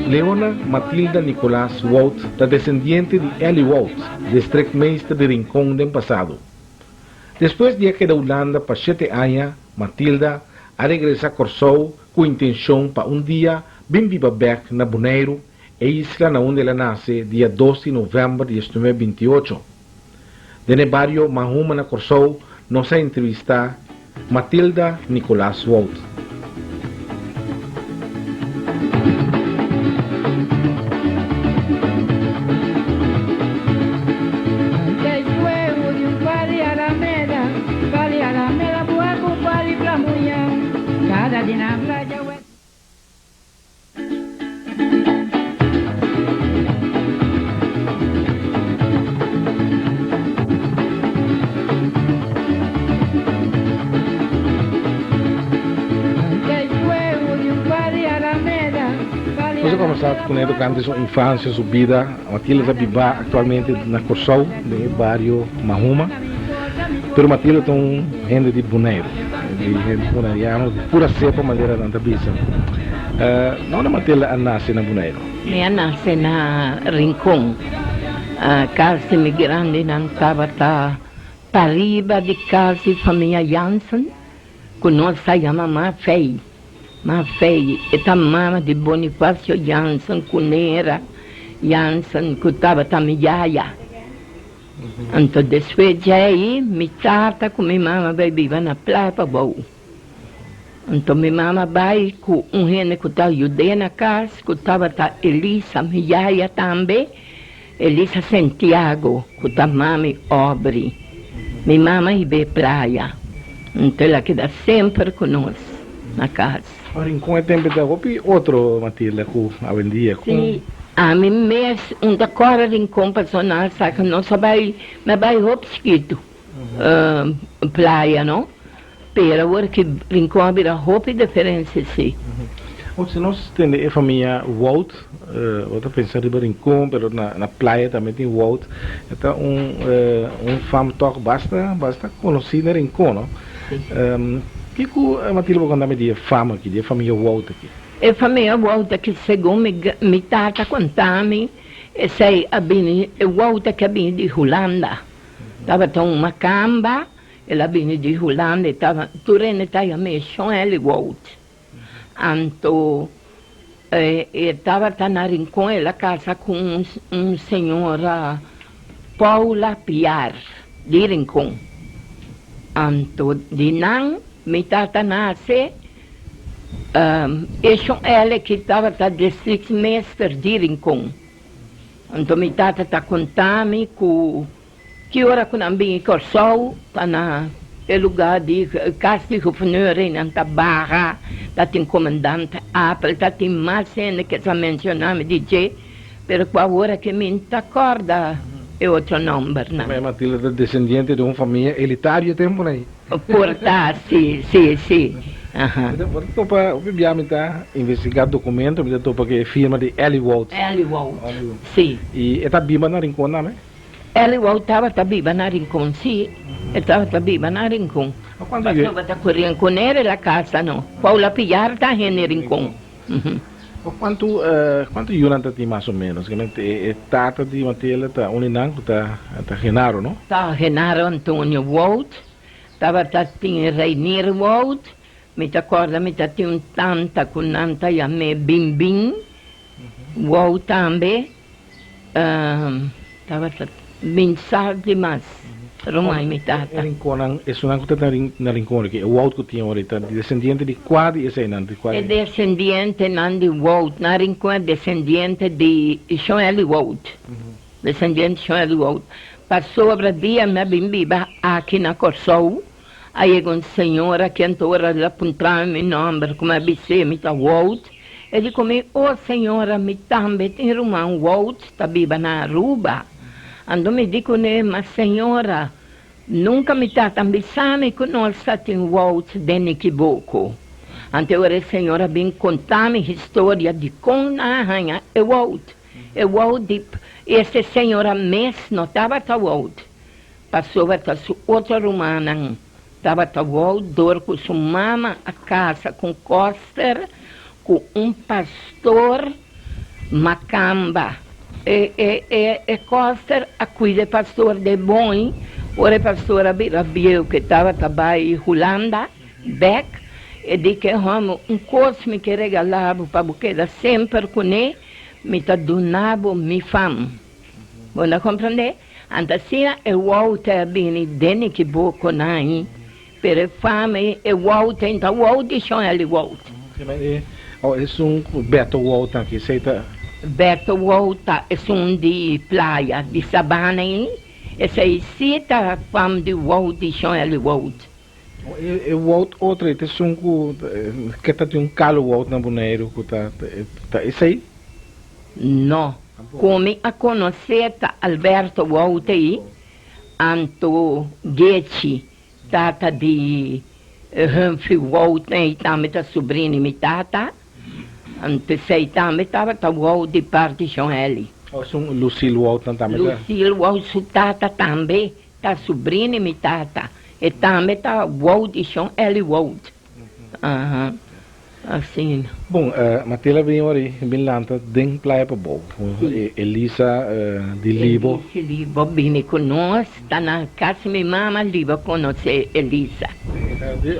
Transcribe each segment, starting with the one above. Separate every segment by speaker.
Speaker 1: Leona Matilda Nicolaas Wout ta desendiente di Ellie Wout, districtmeester di Rincon den pasado. Despues di a keda Hulanda pa shete aña, Matilda a regresa Kòrsou ku intenshon pa un dia bin biba bèk na Boneiru, e isla na unda el a nase dia dos di novèmber di esnuebe bintiocho. Den e bario Mahuma na Kòrsou nos a entrevistá Matilda Nicolaas Wout. Nos a comenzá cu tocante su infancia, su bida. Matilda ta biba actualmente na Corsou, den e bario Mahuma. Pero Matilda ta un hende di Boneiru, di hende boneriano di pura cepa manera nan ta bisa. Na unda Matilda a nace na Boneiru?
Speaker 2: Mi a nace na Rincon. Cas di mi grandinan tabata pariba di cas di famia Jansen, cu nos ta yama Ma Fey. Ma Fey e ta mama di Bonifacio Jansen cu Nera Jansen cu tabata mi yaya. Anto despues djei mi tata ku mi mama bai biba na Playa Pabou. Anto mi mama bai ku un hende ku ta yud'é na kas ku tabata Elisa, mi yaya tambe, Elisa Sentiago ku ta mami Aubrey. Mi mama hib'é playa. Anto el a keda semper ku nos na kas.
Speaker 1: Rincon e tempe ta hopi otro, Matilda, ku awendia.
Speaker 2: Sí, ami mes un ta kòrda Rincon pasobra nan a saka nos a bai, mi a bai hopi chikitu playa no, pero awor ki Rincon a bira hopi diferensia sí.
Speaker 1: Ot si nos tende e famia Wout, bo ta pensa riba Rincon pero na playa tambe tin Wout, e ta un un fam tòg basta basta konosí na Rincon no. Kiko Matilde bo konta mi di e fam aki, di e famia Wout aki?
Speaker 2: E famia Wout aki segun mi mi tata konta mi esei a bini e Wout aki a bini di Hulanda tabata un makamba el a bini di Hulanda e taba tur hende ta yam'é Shon Eli Wout anto e tabata na Rincon el a kasa ku un un señora Paula Piar di Rincon anto di nan mi tata nase E shon Ele ki tabata districtsmeester di Rincon. Anto mi tata ta konta mi ku ki ora ku nan bini Kòrsou ta na e lugá di kas di guverneur ei nan ta baha, ta tin komandante Apel, ta tin mas hende ke sa menshoná mi di dje, pero ku awor aki mi no ta kòrda e otro nòmbernan.
Speaker 1: Matilde ta desendiente di un famia elitario e tempunan ei.
Speaker 2: Por ta, si, si, si. Aha.
Speaker 1: Mi ta topa, hopi bia mi ta investiga documento, mi ta topa cu e firma di Ellie Wout.
Speaker 2: Ellie Wout, si.
Speaker 1: Y e ta biba na Rincon tambe?
Speaker 2: Ellie Wout tabata biba na Rincon, si. E tabata biba na Rincon. Pasobra ta cu Rinconera el a casa, no? Paula Pillar ta hende Rincon.
Speaker 1: Kuantu kuantu yunan ta tin mas o menos? Kamente e tata di Matela ta un di nan ku ta ta Genaro, no?
Speaker 2: Ta Genaro Antonio Wout, tabata tin Reinier Wout, mi ta kòrda mi ta tin un tanta ku nan ta yam'é Binbin Wout tambe. Tabata bin sa di mas ruman mi tata.
Speaker 1: E rinconnan, esunnan cu ta na rincon aki, e woud cu tin ora ta descendiente di cua di eseinan? Di cua
Speaker 2: E descendientenan di woud na rincon e descendiente di Shon-Eli Woud. Descendiente di Shon-Eli Woud. Pasobra dia mi a bin biba aki na Corsou, a yega un señora ki anto ora el a puntra mi mi nomber, como a bis'é mi ta Woud. E di ku mi, O señora, mi tambe tin ruman Wout ta biba na Aruba. Anto mi di kuné, Ma señora, nunka mi tata a bisa mi ku nos ta tin Wout den Nikiboko. Anto e ora e señora bin konta mi historia di kon nan a haña e Wout. E Wout di ese señora mes no tabata Wout, pasobra ta su otro rumannan. Tabata Wout dor ku su mama a kasa ku un koster ku un pastor makamba. E e e e koster a kuida e pastor den bon. Ora e pastor a bira bieu ku e tabata bai Hulanda bek, e di ku e hòmber, Un kos mi ke regalá bo pa bo keda semper kuné, mi ta duna bo mi fam. Bo ta komprendé? Anto asina e wouter a bini den e kibokonan, pero e fama e wouter no ta wouter di shon Eli Wout.
Speaker 1: Oh, esun ku Beto Wout aki, esei ta.
Speaker 2: Beto Wout ta esun di playa di Sabana ei, esei si ta fam di Wout di shon Eli Wout.
Speaker 1: E Wout otro ei ta esun ku ke ta tin un Kalo Wout na Boneiru ku ta ta esei?
Speaker 2: No. Ku mi a konosé ta Alberto Wout ei, anto Gechi, tata di Humphrey Wout ei tambe ta subrini mi tata, anto esei tambe tabata Wout di parti Shon Eli.
Speaker 1: Oh, esun Lucille Wout nan tambe ta?
Speaker 2: Lucille Wout su tata tambe Ta subrini mi tata. E tambe ta Wout di shon Eli Wout. Aha. Asina.
Speaker 1: Bon, Matila bin ora i bin lanta den Playa Pabou. Elisa di Libo.
Speaker 2: Elisa Libo bini ku nos. Ta na kas mi mama Libo konosé Elisa.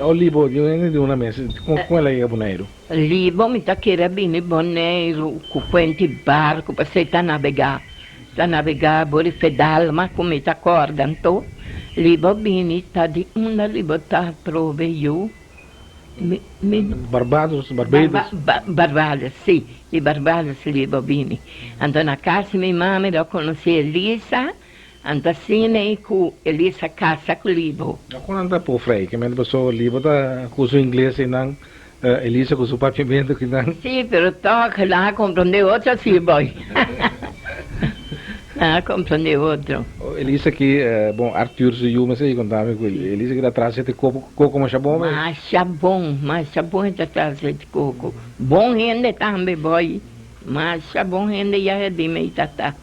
Speaker 1: Oh Libo, di un hende di una mes. Kon el a yega Boneiru?
Speaker 2: Libo mi ta kere a bini Boneiru ku kuenti barku pasei ta nabegá. Ta nabegá bo di Fedalma ku mi ta kòrda anto libo bini ta di unda libo ta atrobe yu mi mi
Speaker 1: Barbados, Barbados.
Speaker 2: Barbados si, di Barbados libo bini anto na kas mi mami lo konosé Elisa anto asina ei ku Elisa kasa ku libo.
Speaker 1: Kon nan ta por frei? Ke mente pasobra libo ta ku su ingles einan Elisa ku su papiamentu kinan.
Speaker 2: Sí, pero tòg nan a komprondé otro sí, boy. Nan a komprondé otro.
Speaker 1: Elisa ki, bon, Arthur su yu mester konta mi ku Elisa ki ta traha sete koko, koko masha bon bay.
Speaker 2: Masha bon, masha bon e ta traha sete koko. Bon hende tambe, boy. Masha bon hende ya e di mi tata.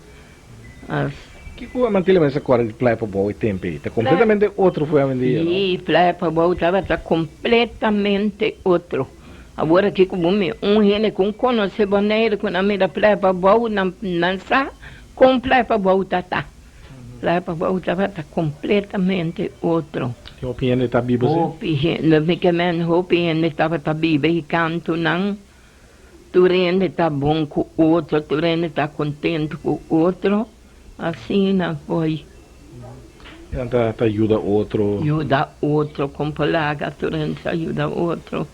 Speaker 2: As.
Speaker 1: Kiko a mantila mester kore di Playa Pabou e tempu ei? Ta kompletamente otro for awendia, no?
Speaker 2: Sí, Playa Pabou tabata kompletamente otro. Awor aki ku bo mi un hende ku konosé Boneiru ku nan mira Playa Pabou nan nan sa kon Playa Pabou ta ta. Playa Pabou tabata kompletamente otro.
Speaker 1: Tin hopi hende ta biba si?
Speaker 2: Hopi hende, mi ke men hopi hende tabata biba i kantunan. Tur hende ta bon ku otro, tur hende ta kontentu ku otro, asina foi.
Speaker 1: Nan ta ta yuda otro.
Speaker 2: Yuda otro, kon por laga tur hende ta yuda otro.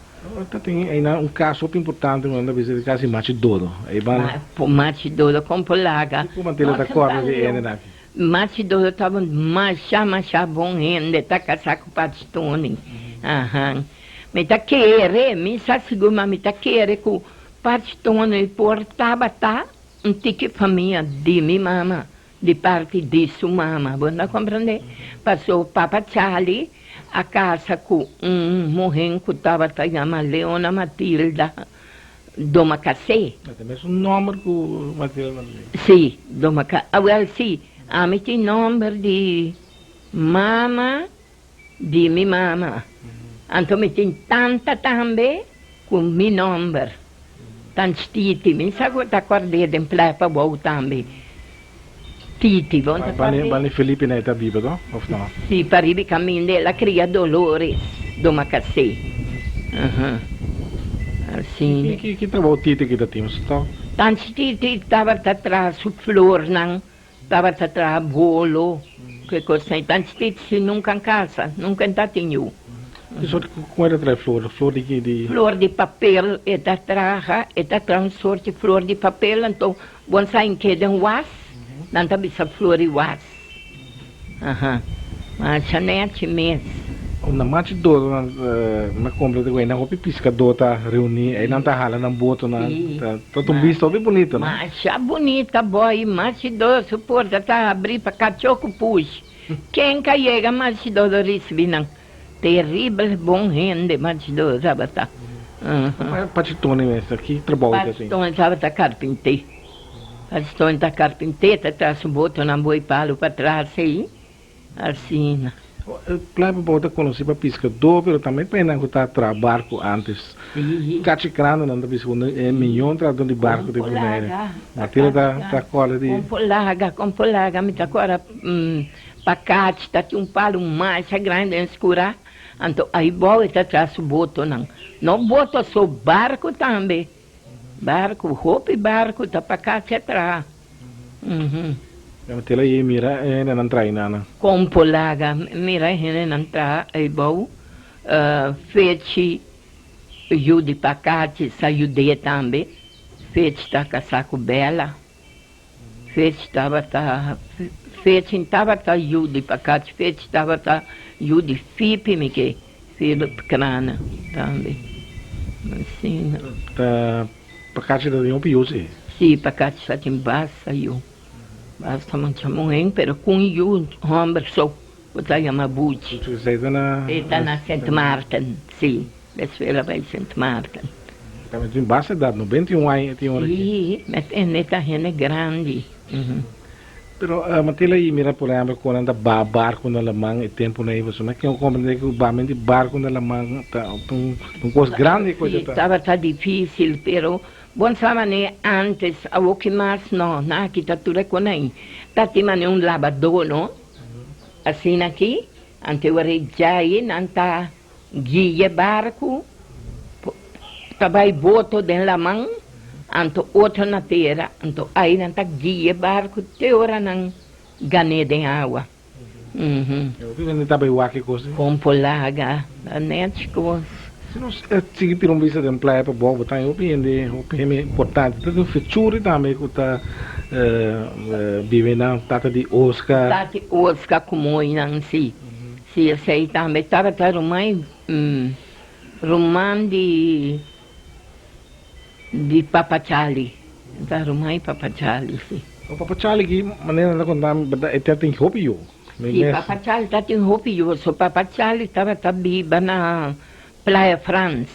Speaker 1: Ta tin einan un kaso hopi importante ku nan ta bisa di kasi Machi Dodo. Ei ban.
Speaker 2: Machi Dodo kon por laga.
Speaker 1: Kiko mantila ta kòrda di e hendenan aki?
Speaker 2: Machi Dodo tabata masha masha bon hende, ta kasá ku Pachi Tony. Ahan. Mi ta kere, mi sa sigur ma mi ta kere ku Pachi Tony por tabata un tiki famia di mi mama, di parti di su mama, bo ta komprendé? Paso Papa Charlie a kasa ku un muhé ku tabata yama Leona Matilda Domacassé.
Speaker 1: Ta mesun nòmber ku Matilda Matilda?
Speaker 2: Sí, Domacassé. Awèl sí, ami tin nòmber di mama. Di mi mama. Anto mi tin tanta tambe ku mi nomber. Tan Titi. Mi sa ku ta kord'é den Playa Pabou tambe. Titi, bo ta kord'é?
Speaker 1: Bani Felipe na e ta biba to, of no?
Speaker 2: Si, pariba e kaminda el a kria Dolores Domacassé. Aha. Asina.
Speaker 1: Ki trabou Titi ki ta tin?
Speaker 2: Tan Titi tabata traha su flornan. Tabata traha bolo, ke kosnan i tanchi titi si nunka n kasa, nunka n ta tin yu.
Speaker 1: Ki sort ku e ta traha flor? Flor di ki? Di.
Speaker 2: Flor di papel e ta traha, e ta traha un sort di flor di papel, anto bo sa hink'é den was, nan ta bisa flor di was. Aha, masha nechi mes.
Speaker 1: Na machi dodo nan na compra ta nan hopi piscador ta reuni ei nan ta hala nan botonan ta ta un bista hopi bunito no.
Speaker 2: Masha bunita boy machi dodo su porta ta habri pa cacho cu push ken ka yega machi dodo ricibi nan terrible bon hende machi dodo tabata.
Speaker 1: Pachi Tony mes ki trabou e ta haci?
Speaker 2: Pachi Tony tabata carpinte pachi Tony ta carpinte ta traha su botonan boy palo pa traha asey asina.
Speaker 1: Playa Pabou ta konosí pa piskadó, pero tambe pa esnan ku ta traha barku ántes. Kachi grandi nan ta bisa ku e miyon trahadó di barku di Bonaire. Matilda ta ta kòrda di.
Speaker 2: Kon por laga, kon por laga, mi ta kòrda pa Kachi ta tin un palu masha grandi den skurá, anto aibou e ta traha su botonan. No boto so, barku tambe. Barku, hopi barku ta pa Kachi a traha.
Speaker 1: Mi tela yei mira e hendenan traha einan.
Speaker 2: Kon por laga mira e hendenan traha eibou, Fechi yu di Pakachi sa yud'é tambe. Fechi ta kasá ku Bella. Fechi tabata, Fechi tabata yu di Pakachi, Fechi tabata yu di Fipi mi ke, Philip Krana tambe. Asina.
Speaker 1: Ta Pakachi ta den hopi yu si?
Speaker 2: Si, Pakachi ta tin basta yu. Basta mucha muhé, pero ku un yu hòmber so ku ta yama Buchi.
Speaker 1: Buchi esei ta na.
Speaker 2: E ta na Sint Maarten, si. Despues el a bai Sint Maarten.
Speaker 1: Tambe tin basta edat, no? 21 aña e tin ora aki.
Speaker 2: Si, met hende ta hende grandi.
Speaker 1: Pero Matilda i mira por ehempel kon nan ta baha barku na laman e tempunan ei pasobra mi a komprende ku bahamento di barku na laman ta un kos grandi ku
Speaker 2: Si, tabata difisil pero bon sa manera antes awoki mas no nan a kita tur e kon ei ta tin manera un labadó no asina aki ante ora e djai nan ta Guia barku ta bai boto den laman, anto otro na tera, anto ai nan ta guia barku te ora nan gan'é den awa.
Speaker 1: Hopi hende ta bai wak e kos ei.
Speaker 2: Kon por laga nèt kos.
Speaker 1: Si nos sigui tira un bista den playa pa bou, bo ta haña hopi hende, hopi hende importante. Ta tin Fechuri tambe ku ta biba einan, tata di Oscar.
Speaker 2: Tata di Oscar ku moinan, si. Si esei tambe tabata ruman ruman di di papa Charlie ta ruman papa Charlie si.
Speaker 1: O papa Charlie ki manera nan ta konta mi berdad e ta tin hopi yu.
Speaker 2: Si papa Charlie ta tin hopi yu so papa Charlie tabata biba na Playa Frans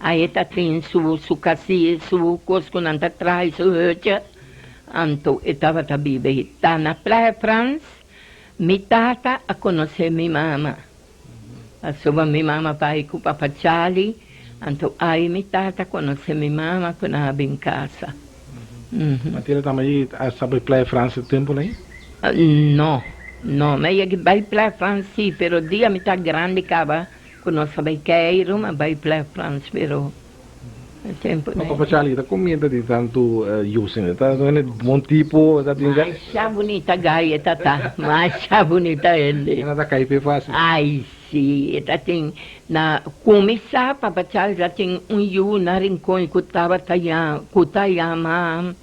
Speaker 2: ahi e ta tin su su kasi su kos ku nan ta traha su hutje anto e tabata biba ahi ta na Playa Frans. Mi tata a konosé mi mama. Pasobra mi mama bai ku papa Charlie, anto ai mi tata konosé mi mama ku nan a bin kasa.
Speaker 1: Matilda tambe ei a sa bai Playa Frans e tempunan ei?
Speaker 2: No, no. Mi a yega bai Playa Frans sí, pero dia mi ta grandi kaba ku nos a bai keiru, mi a bai Playa Frans, pero.
Speaker 1: No papa Charlie ta comienta di tantu yusin e ta hende bon tipo e ta tin
Speaker 2: Masha bunita gai e ta ta masha bunita hende.
Speaker 1: Hende ta kai pe facil.
Speaker 2: Ai si e ta tin na cuminsa papa Charlie ta tin un yu na Rincon cu tabata cu ta yama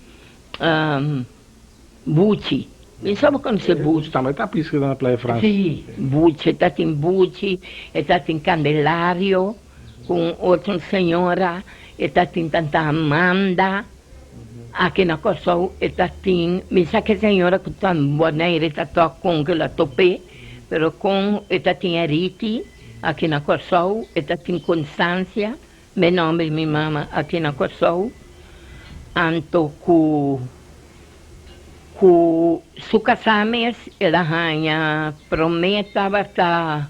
Speaker 2: Buchi. Mi sa bo conoce Buchi.
Speaker 1: Buchi tambe ta pisca na Playa Francia.
Speaker 2: Si Buchi ta tin Buchi e ta tin Candelario. Cu un otro señora e ta tin tanta Amanda aki na Corsou e ta tin mi sa ke señora cu ta Bonaire ta tok con cu la topé pero con e ta tin e Riti aki na Corsou e ta tin Constancia mi nomber mi mama aki na Corsou anto cu cu su casá mes el a haña prome tabata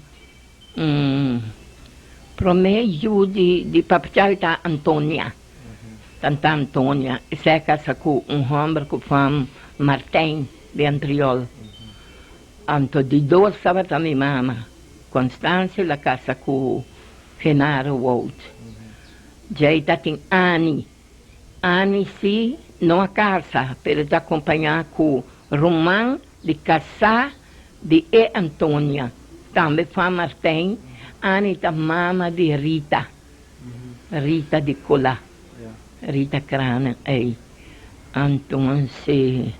Speaker 2: Promé yu di Papa Charlie ta Antonia, tanta Antonia. Esei a kasa ku un hòmber ku fam Martijn di Antriol. Anto di dos tabata mi mama, Constancia, el a kasa ku Genaro Wout. Djei ta tin Annie. Annie sí no a kasa, pero ta kompañá ku ruman di kasá Di e Antonia, tambe fa Martijn, Annie ta mama di Rita, Rita di Colá, Rita Kranen ei. Antonse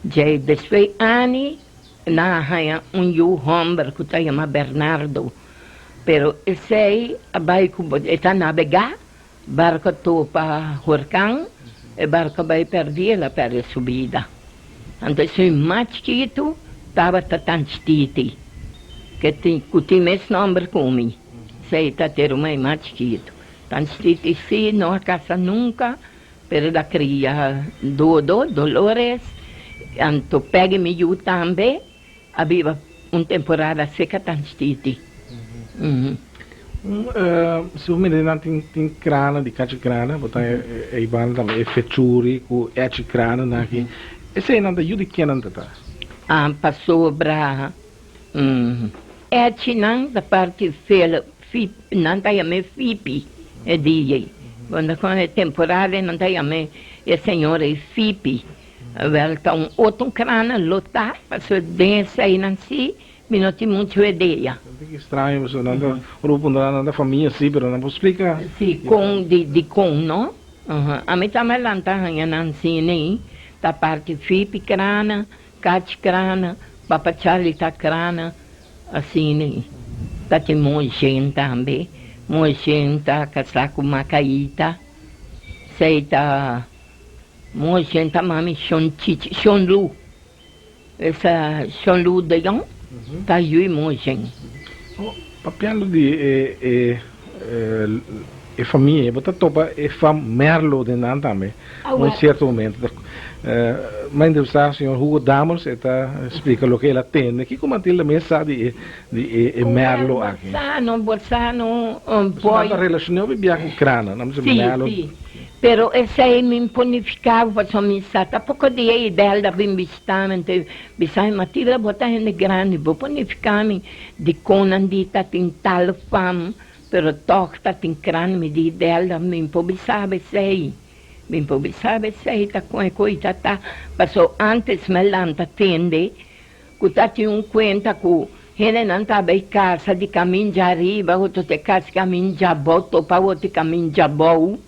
Speaker 2: djei despues Annie nan a haña un yu hòmber ku ta yama Bernardo, pero esei a bai ku e ta nabegá, barko topa horkan, e barko bai pèrdí, el a pèrdè su bida. Anto esun mas chikitu tabata tan chititi, ke tin ku tin mes nòmber ku mi. Esei ta te ruman mas chikitu. Tan chititi sí, no a kasa nunka, pero el a kria Dodo, Dolores, anto Peggy mi yu tambe a biba. un temporada seca tan stiti.
Speaker 1: Si bo mira nan tin tin krana di kachi krana, bo ta e banda tambe e fechuri ku echi krana nan aki. Eseinan ta yu di ken nan ta ta?
Speaker 2: Ah, pasobra echinan ta parti fel fip, nan ta yam'é fipi e dia ei. Cuando con e temporada nan ta yam'é e señor ei fipi. Wel ta un otro krana lo ta, pasobra den eseinan si Mi no tin muchu idea.
Speaker 1: Ta un tiki straño pasobra nan ta ora bo puntra nan ta famia si pero nan por splika.
Speaker 2: Si kon di dikon no. Ami tambe lanta haña nan sini ta parti fipi krana, kach krana, papa Charlie ta krana asini. Ta tin Moishen tambe. Moishen ta kasá ku Makaita. Esei ta Moishen ta mami Shon Chichi Shon Lu. Esa Shon Lu de Jong ta yui Moishen.
Speaker 1: Papiando di e e famia, bo ta topa e fam Merlo den nan tambe un cierto momento. M'a entrevista señor Hugo Dammers, e ta splica loke el a tende. Kico Matilda mes sa di e e Merlo aki?
Speaker 2: Bo sa no, bo sa no, boy.
Speaker 1: Nan ta relaciona bia cu Krana, nan bisa Merlo.
Speaker 2: Si, si. Pero esei mi por nifiká pasobra mi sa ta poko dia i Delda bin bishitá mi anto e bisa mi, Matilda bo ta hende grandi bo por nifiká mi dikon nan di ta tin tal fam pero tòg ta tin kran mi di Delda mi por bisa bo esei mi por bisa bo esei ta kon e koi ta ta pasobra antes mi a lanta tende Ku ta tin un kuenta ku hendenan ta bai kasa di kamin djariba, otro ta kasa di kamin djabou, topa otro di kamin djabou.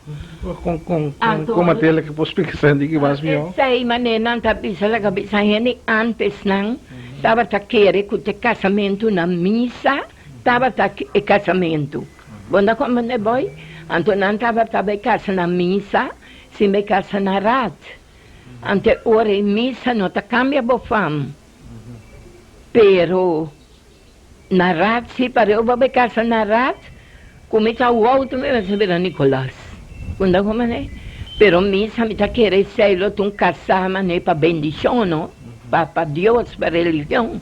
Speaker 1: Kon kon kon Matilda ke por splika esei di ki mas mihó?
Speaker 2: Esei manera nan ta bisa laga bisa hende antesnan tabata kere ku te kasamentu na misa tabata e kasamentu. Bo no ta komprende boy? Anto nan tabata bai kasa na misa sin bai kasa na rat. Ante ora e misa no ta cambia bo fam, pero na raad si pareu bo bay casa na raad, cu mi ta wou mi mester bira Nicolas. Cunda cu mane? Pero misa mi ta kere esey lo ta un casa mane pa bendicion no, pa pa Dios, pa religion.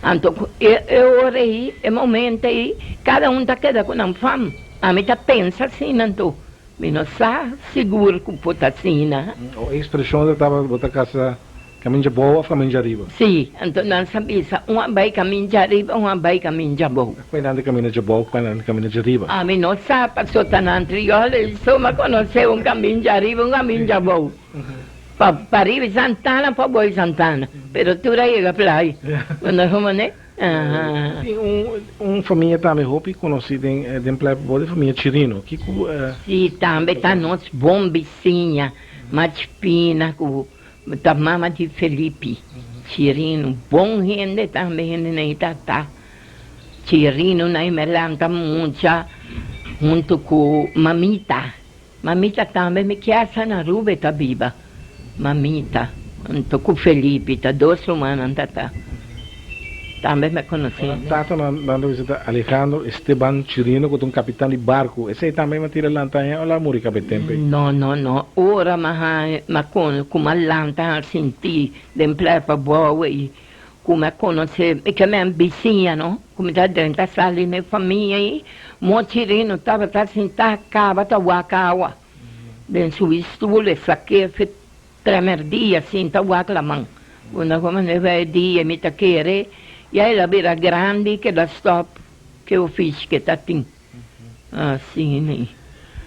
Speaker 2: Anto cu e e ora ey, e momento ey, cada un ta keda cu nan fam. Ami ta pensa asina anto. Mi no sa sigur ku por ta asina.
Speaker 1: O ekspreshon ta tabata bo ta kasa kaminda bou òf kaminda riba?
Speaker 2: Sí, anto nan sa bisa un a bai kaminda riba, un a bai kaminda bou.
Speaker 1: Kua nan ta kaminda bou, kua nan ta kaminda riba?
Speaker 2: Ami no sa paso ta nan triòl e so m'a konosé un kaminda riba, un kaminda bou. Pa pariba i Santana, pa bou i Santana. Pero tur a yega playa. Bo no komoné?
Speaker 1: Tin un famia tambe hopi konosí den Playa Pabou, e famia Chirino. Kiko.
Speaker 2: Sí, tambe ta nos bon bisiña, Machpina ku ta mama di Felipi Chirino. Bon hende tambe, hende nan ta ta Chirino nan e lanta mucha huntu ku mamita. Mamita tambe mi kier na Aruba e ta biba. Mamita hunto cu Felipe ta dos rumannan ta ta. Tambe mi a conoce.
Speaker 1: Ora tata nan nan ta bisa Alejandro Esteban Chirino cu ta un capitan di barco. Esey tambe mi a tira lanta aña o la muri caba e tempo ey?
Speaker 2: No no no. Ora mi a haña mi a cono cu mi a lanta a sinti den playa Pabou ey Ku mi a konosé mi ke men bisiña no, ku mi ta drenta sali na e famia ei, Mochirino tabata sintá kaba ta wak awa den su istul, e sak'é fe tremerdia sinta wak laman. Unda ku mi e dia mi ta kere, ya el a bira grandi keda stòp ke ofishi ke ta tin. Asina.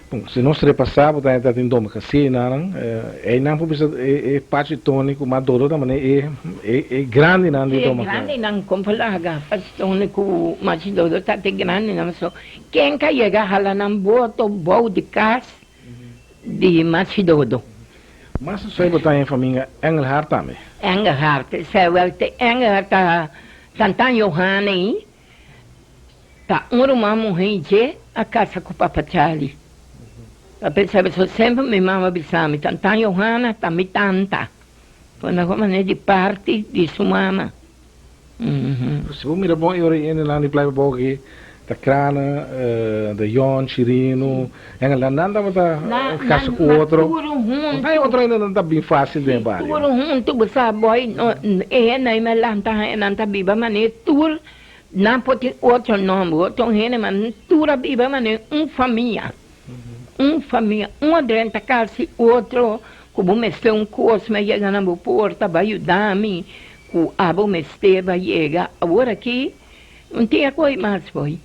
Speaker 1: Bon, si nos repasá bo ta tin dome kasi einan, einan por bisa e Pachi Tony ku Madodo ta manera e e grandinan di dome.
Speaker 2: E grandinan kon por laga Pachi Tony ku Machidodo ta te grandinan pasobra ken ka yega hala nan boto bou di kas di Machidodo.
Speaker 1: Mas esei bo ta e famia Engelhard tambe.
Speaker 2: Engelhard, esei wèl te Engelhard ta Santan Johan ei. Ta un ruman muhé dje a kasa ku papa Charlie. Ta pensa pasobra semper mi mama bisa mi, Tantan Johanna ta mi tanta. Por na ku manera di parti di su mama.
Speaker 1: Si bo mira bon e ora e hendenan di Playa Pabou aki, Ta Krana, De Jong, Chirino, Engeland, nan tabata casa cu otro.
Speaker 2: Tur hunto.
Speaker 1: Nan otro hende nan ta bin facil den e bario.
Speaker 2: Tur hunto, bo sa boy, e hende ei me lanta haña nan ta biba manera tur, nan por tin otro nomber, otro hende, ma tur a biba manera un famia. Un famia, un a drenta casa y otro cu bo mester un cos me yega na bo porta bai yuda mi, cu abo mester bai yega. Awor aki. Un tin a koe mas fo'i.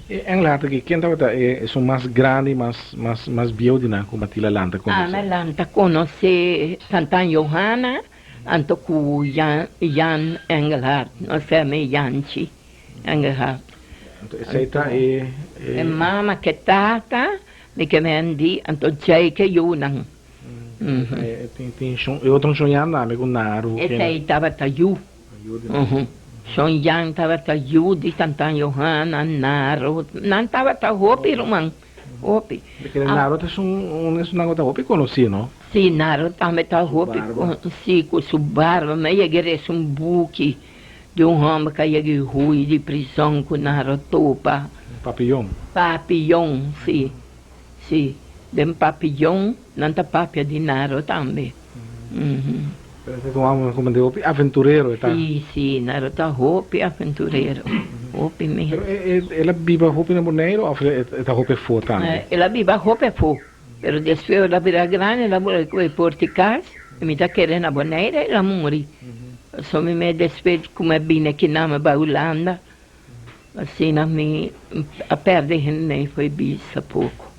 Speaker 1: E Engelhard aki, ken tabata e esun mas grandi, mas mas mas bieu di nan ku Matilda lanta konosé?
Speaker 2: Ana lanta konosé Tantan Johanna anto ku Jan Jan Engelhard, nos ta yam'é Janchi Engelhard.
Speaker 1: Anto esei ta e e.
Speaker 2: E mama ke tata, mi ke mendi, anto djei ke yunan.
Speaker 1: E tin tin shon e otro shon Jan tambe ku Naru.
Speaker 2: Esei tabata yu. Shon Jan tabata yu di Tantan Johanna, Naro, nan tabata hopi ruman, hopi.
Speaker 1: Porque Naro ta un esunnan ku ta hopi konosí, no?
Speaker 2: Sí, Naro tambe ta hopi konosí ku su barba. Mi a yega resa un buki di un hòmber ku a yega hui di prison ku Naro topa.
Speaker 1: Papillon.
Speaker 2: Papillon, sí, sí. Den Papillon nan ta papia di Naro tambe.
Speaker 1: Pero esei ta un homber como di hopi aventurero e ta.
Speaker 2: Si, si, Naro ta hopi aventurero, hopi mes.
Speaker 1: Pero el a biba hopi na Boneiru of e ta hopi afó tambe?
Speaker 2: El a biba hopi afó, pero despues el a bira grandi el a bira cu e porta di cas y mi ta kere na Boneiru el a muri. Pasobra mi mes despues cu mi a bini aki nan mi a bai Hulanda, Asina mi a perde hende fo'i bisa poko.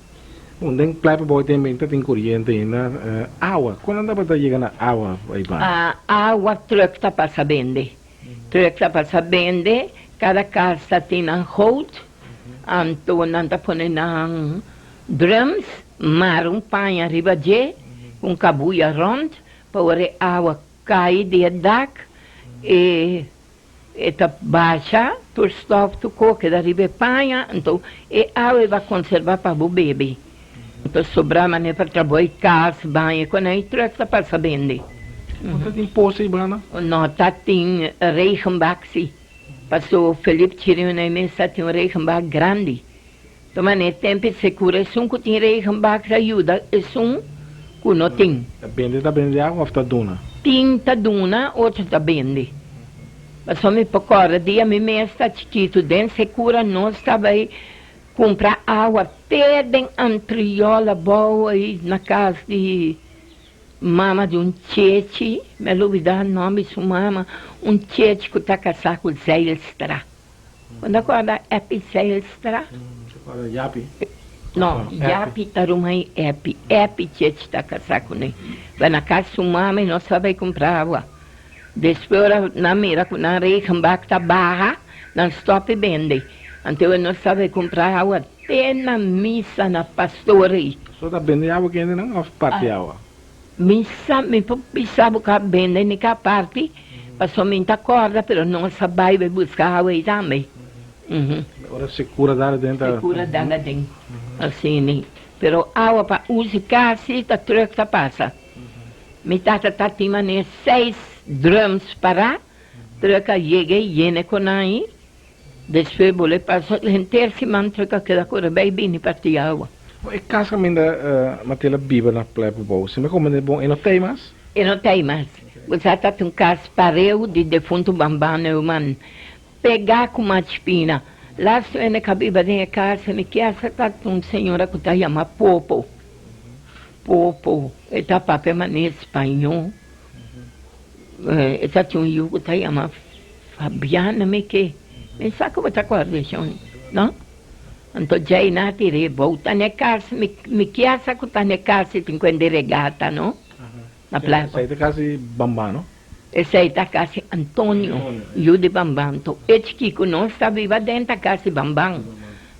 Speaker 1: Bon, den Playa Pabou den benta tin koriente ainda. Awa, kon nan tabata yega na awa aiba?
Speaker 2: Awa truck ta pasa bende. Truck ta pasa bende, kada kas ta tin nan goot, anto nan ta pone nan drums, mara un paña riba dje, ku un kabuya rònt, pa ora e awa kai di e dak, e E ta basha tur stof tur ko keda riba e paña, anto e awa e ba konserva pa bo bebe. Anto sobra manera pa trabou kas, baña ku nan e truck ta pasa bende.
Speaker 1: No ta tin posa ei banda?
Speaker 2: No ta tin regenbak si. Paso Philip Chirino e mes ta tin un regenbak grandi. Anto manera tempu e sekura esun ku tin regenbak ta yuda esun ku no tin.
Speaker 1: Ta bende ta bende awa of ta duna?
Speaker 2: Tin ta duna, otro ta bende. Pasobra mi por kòrda dia mi mes ta chikitu den sekura nos ta bai kumpra awa te den Antriola abou ei na kas di mama di un chechi, mi a lubida nòmber di su mama, un chechi ku ta kasá ku Zijlstra. Bo ta kòrda Eppie Zijlstra?
Speaker 1: Ta kòrda Japi.
Speaker 2: No, Japi ta ruman i Eppie. Eppie Tjitj ta kasá kuné. Bai na kas su mama i nos a bai kumpra awa. Despues ora nan mira ku nan regenbak ta baha, nan stòp i bende. Anto nos a bai kumpra awa te na misa na pastor ei.
Speaker 1: So ta bende awa kende nan òf parti awa?
Speaker 2: Mi sa mi por bisa bo ka bende ni ka parti, pasobra mi ta corda pero no sa bai bai busca awa ei tambe.
Speaker 1: Ora secura dal aden ta.
Speaker 2: Secura dal aden, asina. Pero awa pa usa casi ta truck ta pasa. Mi tata ta tin manera seis drums para, truck a yega y yena cu nan ahi. Despues bo lo pasa henter siman truck a keda kore bai bini parti awa.
Speaker 1: Bo e kas kaminda Matela biba na Playa Pabou, si mi komprende bon e no ta ei mas?
Speaker 2: E no ta ei mas. Bo sa ta tin un kas pareu di defuntu Bamban Neuman pegá ku Machpina. Lastu hende ka biba den e kas, mi kier sa ta tin un señora ku ta yama Popo. Popo, e ta papia manera spañó. E ta tin un yu ku ta yama Fabiana mi ke mi sa ku bo ta kòrda shon no anto djei nan a tira e bou ta na e kas mi mi kier sa ku ta na e kas e tin ku hende regata no na playa.
Speaker 1: Esei ta kas di Bamban no?
Speaker 2: Esei ta kas di Antonio yu di Bamban anto e chikí ku nos ta biba aden ta kas di Bamban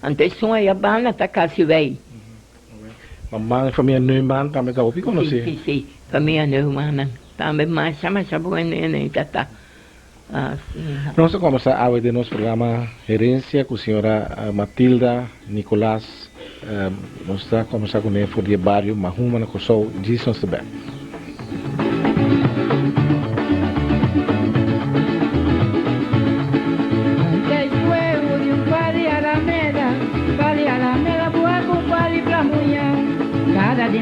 Speaker 2: anto esun aya banda ta kas di Wei.
Speaker 1: Bamban e famia Neuman tambe ta hopi konosí.
Speaker 2: Si si si famia Neumannan tambe masha masha buen hende ta ta.
Speaker 1: Nos ta kombersá awe den nos programa Herensia ku señora Matilda Nicolaas. Nos ta kombersá kuné for di e bario Mahuma na Kòrsou. Djis nos ta bèk. Nos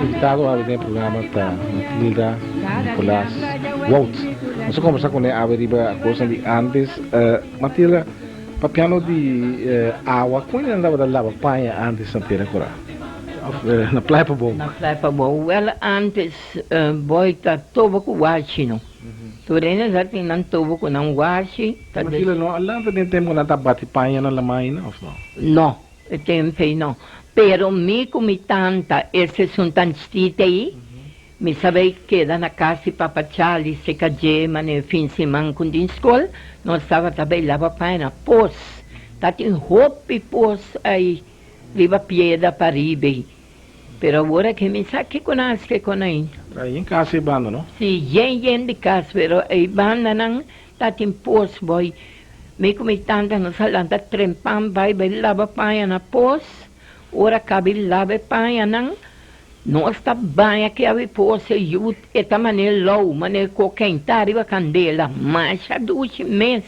Speaker 1: invitado awe den e programa ta Matilda Nicolas Wout. Nos a combersa cune awe riba cosnan di antes. Matilda, papiando di awa, con nan tabata laba paña antes na Tera Cora? Of na Playa Pabou?
Speaker 2: Na Playa Pabou. Wel, antes boy ta tobo cu washi no. Tur hende sa tin nan tobo cu nan washi.
Speaker 1: Matilda, no a lanta den tempo cu nan ta bati paña na lamai of no?
Speaker 2: No, e tempo ei no. Pero mi cu mi tanta, ese esun tan chitita ei, mi sa bay keda na cas di papa Charlie seca dje mane fin siman cu tin scol, nos tabata bay laba paña na pos. Ta tin hopi pos ei riba piedra pariba ei. Pero awor aki mi sa kiko nan haci kiko nan ainda.
Speaker 1: Ta yen cas ei banda no?
Speaker 2: Si, yen yen di cas, pero ei bandanan ta tin pos boy. Mi cu mi tanta nos a lanta trempan bay bay laba paña na pos. Ora cabi laba e pañanan, nos ta baña ki awe pos e yu e ta manera lou, manera kokenta riba candela, masha dushi mes.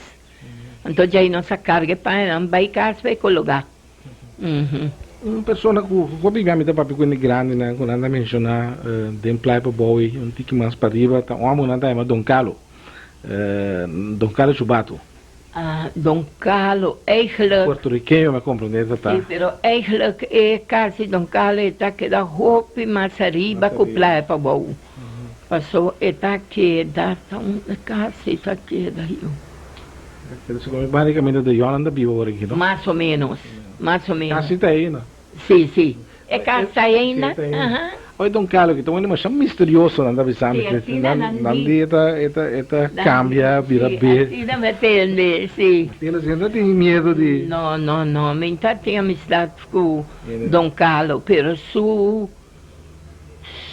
Speaker 2: Anto djei nos a carga e pañanan bay cas bay cologa.
Speaker 1: Un persona ku hopi bia mi ta papia ku hende grandinan ku nan ta menshoná den Playa Pabou i un tiki mas pariba ta un amo nan ta yama Don Carlo, Don Carlo Chubato.
Speaker 2: Ah, Don Carlo, eigenlijk.
Speaker 1: Puertorriqueño mi a komprendé ta ta.
Speaker 2: Sí, pero eigenlijk e kas di Don Carlo e ta keda hopi mas ariba ku Playa Pabou. Paso e ta keda ta unda kas e ta keda yu.
Speaker 1: Pero si mi bari caminda de Yonan ta biba ora aki no?
Speaker 2: Mas o menos, mas o menos.
Speaker 1: Casi ta eyna.
Speaker 2: Si, si. E cas ta eyna.
Speaker 1: Si, ta eyna. Oye Don Carlo, ki ta un demasiado misterioso nan ta bisa mi.
Speaker 2: Si, asina nan di.
Speaker 1: Nan di e ta, e ta, e ta cambia bira be.
Speaker 2: Si, asina mi a tende, si.
Speaker 1: Asina, si, no tin miedo di.
Speaker 2: No, no, no. Mi ta tin amistad cu Don Carlo, pero su.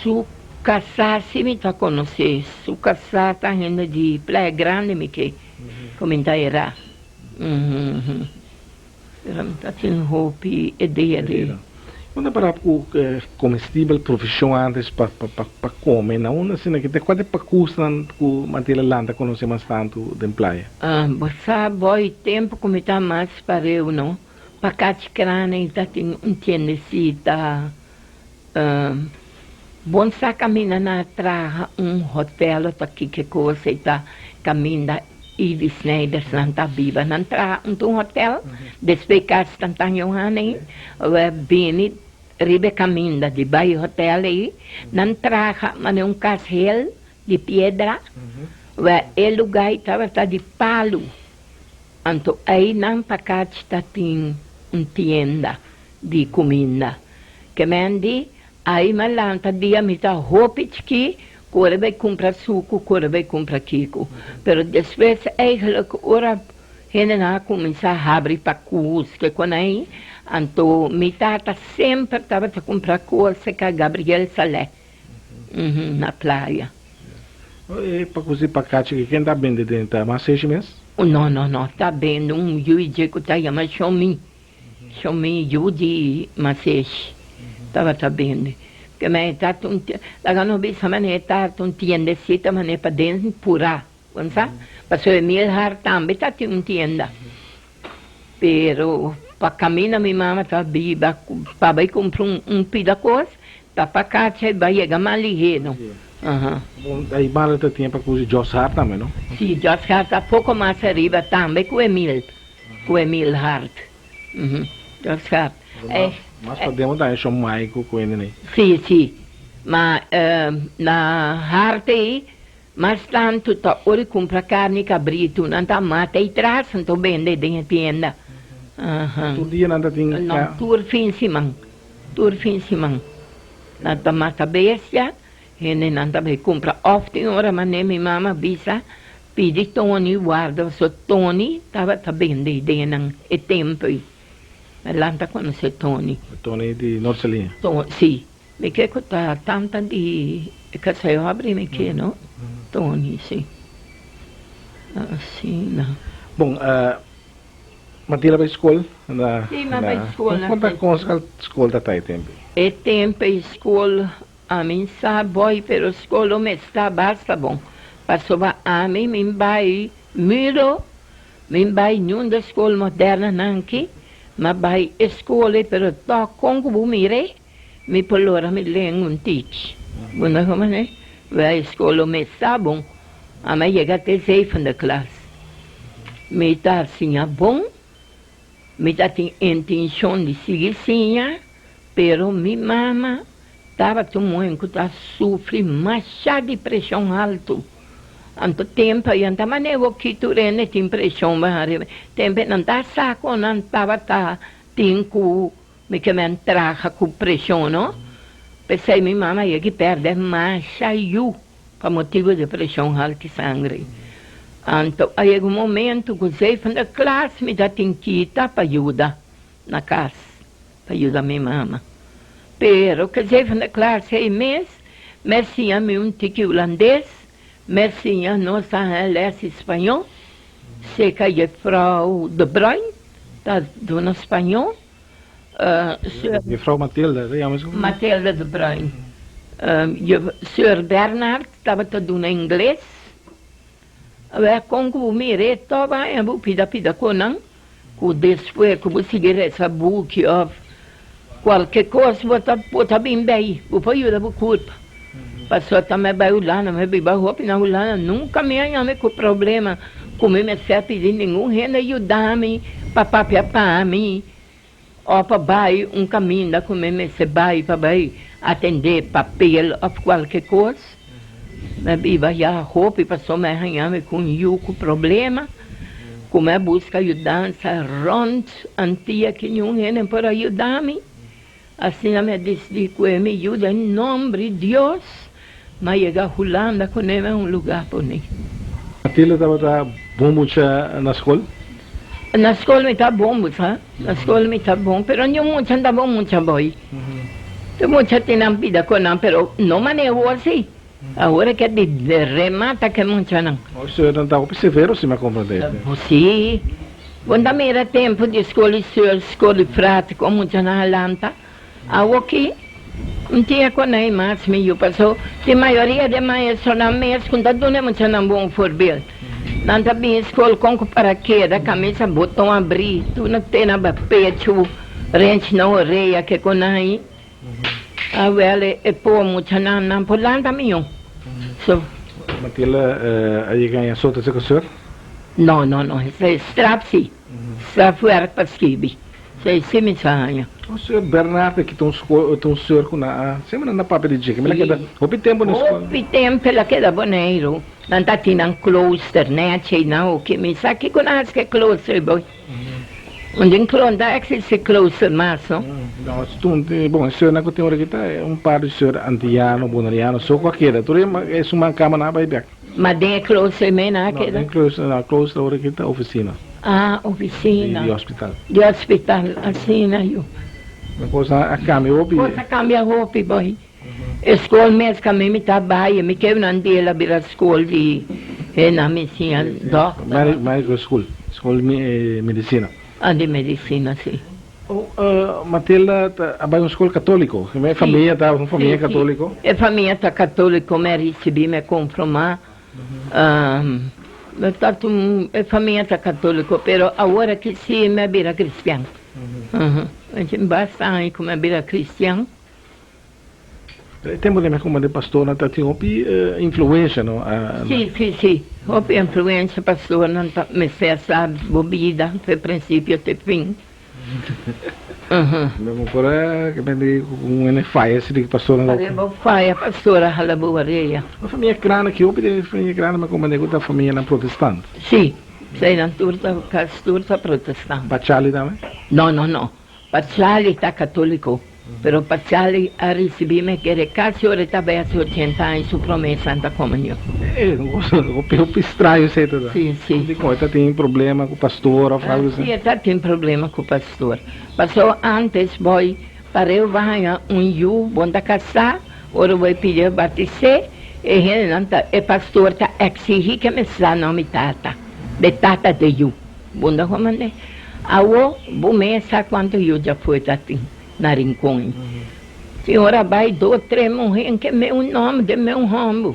Speaker 2: Su kasá si mi ta konosé. Su kasá ta hende di Playa Grande mi ke ku mi ta era. Pero mi ta tin hopi idea di.
Speaker 1: Unda para ku komestibel provishon antes pa pa kome na unda asina ke kua ta e pakusnan ku Mantela lanta konosé mas tantu den playa?
Speaker 2: Bo sa boy tempu ku mi ta mas pareu no pa kachi krana i ta tin un tiendesita. Bon sa caminda nan a traha un hotel of ta kiko cosa y ta caminda Ivy Snijders nan ta biba. Nan traha un un hotel despues cas Tantan Johan ey we bini riba e caminda di bay hotel ey nan traha mane un cas heel di piedra we e lugar ey tabata di palu anto ey nan pa cachi ta tin un tienda. Di kuminda. Ke men di, Ai m'a lanta dia mi ta hopi chikí, kore bai kumpra suku, kore bai kumpra kiko. Pero despues eigenlijk ora hendenan a kuminsá habri pakus ke kon ai, anto mi tata semper tabata kumpra kos ka Gabriel Saleh na playa.
Speaker 1: E pakus di pakachi ke ken ta bende den ta mas seshi mes?
Speaker 2: No, no, no, ta bende un yu dje ku ta yama Shomi. Su mi yu di Masesh tabata bende. Ke men e tata un laga no bisa manera e tata un tiendesita manera paden purá, bo sa? Pasobra e Milhar tambe ta tin un tienda. Pero pa kaminda mi mama ta biba pa bai kumpra un pida kos ta pa kacha e bai yega mas lihé no.
Speaker 1: Bon, ei banda ta tin pa kusi Jos Hart tambe no?
Speaker 2: Si, Jos Hart ta poko mas ariba tambe ku Emil. Ku Emil Hart. Dat gaat.
Speaker 1: Mas pa demo ta e shon Maico ku hende nei.
Speaker 2: Si, si. Ma na Hart ei, mas tantu ta ora di kumpra karni kabritu, nan ta mata ei tras, anto bende den e tienda.
Speaker 1: Tur dia nan ta tin
Speaker 2: No, tur fin siman. Tur fin siman. Nan ta mata bestia, Hendenan ta bai kumpra òf tin ora manera mi mama bisa pidi Tony warda pasobra Tony tabata bende den nan e tempu ei. Mi lanta konosé Tony.
Speaker 1: Tony di North Saliña?
Speaker 2: Si. Mi ke ku ta tanta di e kasei hòbri mi ke no. Tony si. Asina.
Speaker 1: Bon. Matilda bai skol na
Speaker 2: Sí, m'a bai skol na
Speaker 1: Kon ta
Speaker 2: Sint.
Speaker 1: kon skol ta ta e tempu?
Speaker 2: E tempu ei skol ami sa boi pero skol lo mester basta bon pasobra ami mi bai Muro mi bai niun de skol moderna nan aki m'a bai e skol ei pero tòg kon ku bo mir'é mi por lora mi lenga un tich bo no komo ne bai skol lo mester bon ami a yega te zevende klas mi ta siña bon mi ta tin intenshon di sigui siña pero mi mama tabata un muhé ku ta sufri masha di preshon haltu anto tempu ei nan ta manera ki tur hende tin preshon baha riba tempu ei nan ta sa kon nan tabata tin ku Mi ke men traha ku preshon no. P'esei mi mama yegi pèrdè masha yu pa motibu di preshon haltu sangre. Anto a yega un momentu ku zevende klas mi ta tin kita pa yuda na kas, pa yuda mi mama. Pero ku zevende klas ei mes, mi a siña mi un tiki hulandes, mi a siña nos a haña lès spañó, Seka Juffrouw De Bruin ta duna spañó.
Speaker 1: Juffrouw Matilda, ta yama esaki?
Speaker 2: Matilda De Bruin. Seur Bernard tabata duna ingles. Awor kon ku bo mira e toba haña bo pida pida ku nan, ku despues ku bo sigui resa buki òf kualke kos bo ta bo ta bin bei, bo por yuda bo kurpa. Pasobra ta mi bai Hulanda, mi biba hopi na Hulanda, nunka mi a yami ku problema ku mi mester a pidi ningun hende yuda mi pa papia pa mi òf pa bai un kaminda ku mi mester bai pa bai atendé papel òf kualke kos. Mi a biba ya hopi pasobra mi a haña mi ku un yu ku problema ku mi a buska yudansa rònt Antia ki niun hende por a yuda mi. Asina mi a disidí ku e mi yuda en nomber di Dios, mi a yega Hulanda ku ne un lugá pone.
Speaker 1: Matilda tabata bon mucha na skol?
Speaker 2: Na skol mi ta bon mucha, na skol mi ta bon, pero niun mucha no ta bon mucha boy. Tur mucha tin nan bida ku nan, pero no manera awor si. Awor e ke di remata ke muchanan.
Speaker 1: O seur nan ta hopi severo si mi a comprende.
Speaker 2: Si. Bo ta mira tempo di skol di seur, skol di frate kon muchanan a lanta. Awoki N tin e konei mas mi yu paso tin mayoria di e maestronan mes ku ta duna e muchanan bon voorbeeld. Nan ta bin skol kon ku parakeda, kamisa boton abri, tur na te na ba pechu, renchi na orea ke konai. Awel e por muchanan nan por lanta miyo. So.
Speaker 1: Matilda a yega en azote cerca seur?
Speaker 2: No, no, no. Esei straf si. Straf werk pa skibi. Esei si mi sa haña.
Speaker 1: O seur Bernard aki ta un skol, ta un seur ku na a semper nan ta papia di dje. Mi la keda hopi tempu na skol.
Speaker 2: Hopi tempu el a keda Boneiru. Nan ta tin nan klooster nèchi einan hoki. Mi sa kiko nan hasi ku e klooster boy. Un den klon ta existi klooster mas, no?
Speaker 1: No, bon, e seurnan ku tin ora aki ta un par di seur antiano, boneriano, so ku a keda. Tur e esun kama nan a bai bek.
Speaker 2: Ma den e klooster mes nan a keda?
Speaker 1: No, den klooster, no, klooster ora aki ta ofisina.
Speaker 2: Ah, ofisina.
Speaker 1: Di hospital.
Speaker 2: Di hospital, asina yu.
Speaker 1: E kos a kambia hopi.
Speaker 2: Kos a kambia hopi, boy. E skol mes ku ami mi ta bai, mi ke nan di el a bira skol di e nan mi siña dòkter.
Speaker 1: Medical school, skol di medisina.
Speaker 2: Ah, di medisina, si.
Speaker 1: Matilda ta a bai un skol katóliko, e famia ta un famia katóliko?
Speaker 2: E famia ta katóliko, mi a risibí, mi a konfirmá. E famia ta katóliko, pero awor aki si mi a bira kristian. Basta aña ku mi a bira kristian.
Speaker 1: E tempo den mi a komprende pastornan ta tin hopi influencia no.
Speaker 2: Si si si hopi influencia pastornan ta mester sa bo bida fe principio te fin.
Speaker 1: Mi por a komprende ku un hende faya si di pastornan
Speaker 2: lo. Bo faya pastor a hala bo orea.
Speaker 1: Un famia grandi ki hopi den famia grandi mi a komprende ku ta famianan protestant.
Speaker 2: Si eseinan tur ta kas tur ta protestant.
Speaker 1: Pa Charlie tambe?
Speaker 2: No no no Paciali ta católico, pero Paciali a ricibi me kere casi ora e ta bay haci ochenta aña su prome Santa Comunion.
Speaker 1: E hopi hopi straño esey ta da.
Speaker 2: Si, si.
Speaker 1: Dicon e ta tin problema cu pastor of algo asina?
Speaker 2: Si, e ta tin problema cu pastor. Paso antes boy pareu ba haña un yu bon ta casá, ora boy pidi batis'é, e hendenan ta, e pastor ta exigi ke mester sa nomi tata, de tata de yu. Bon ta comand'é. Awo bo mes sa kuantu yu djafoe ta tin na Rincon. Si ora bai dos tres muher ke meun nòmber den meun hòmber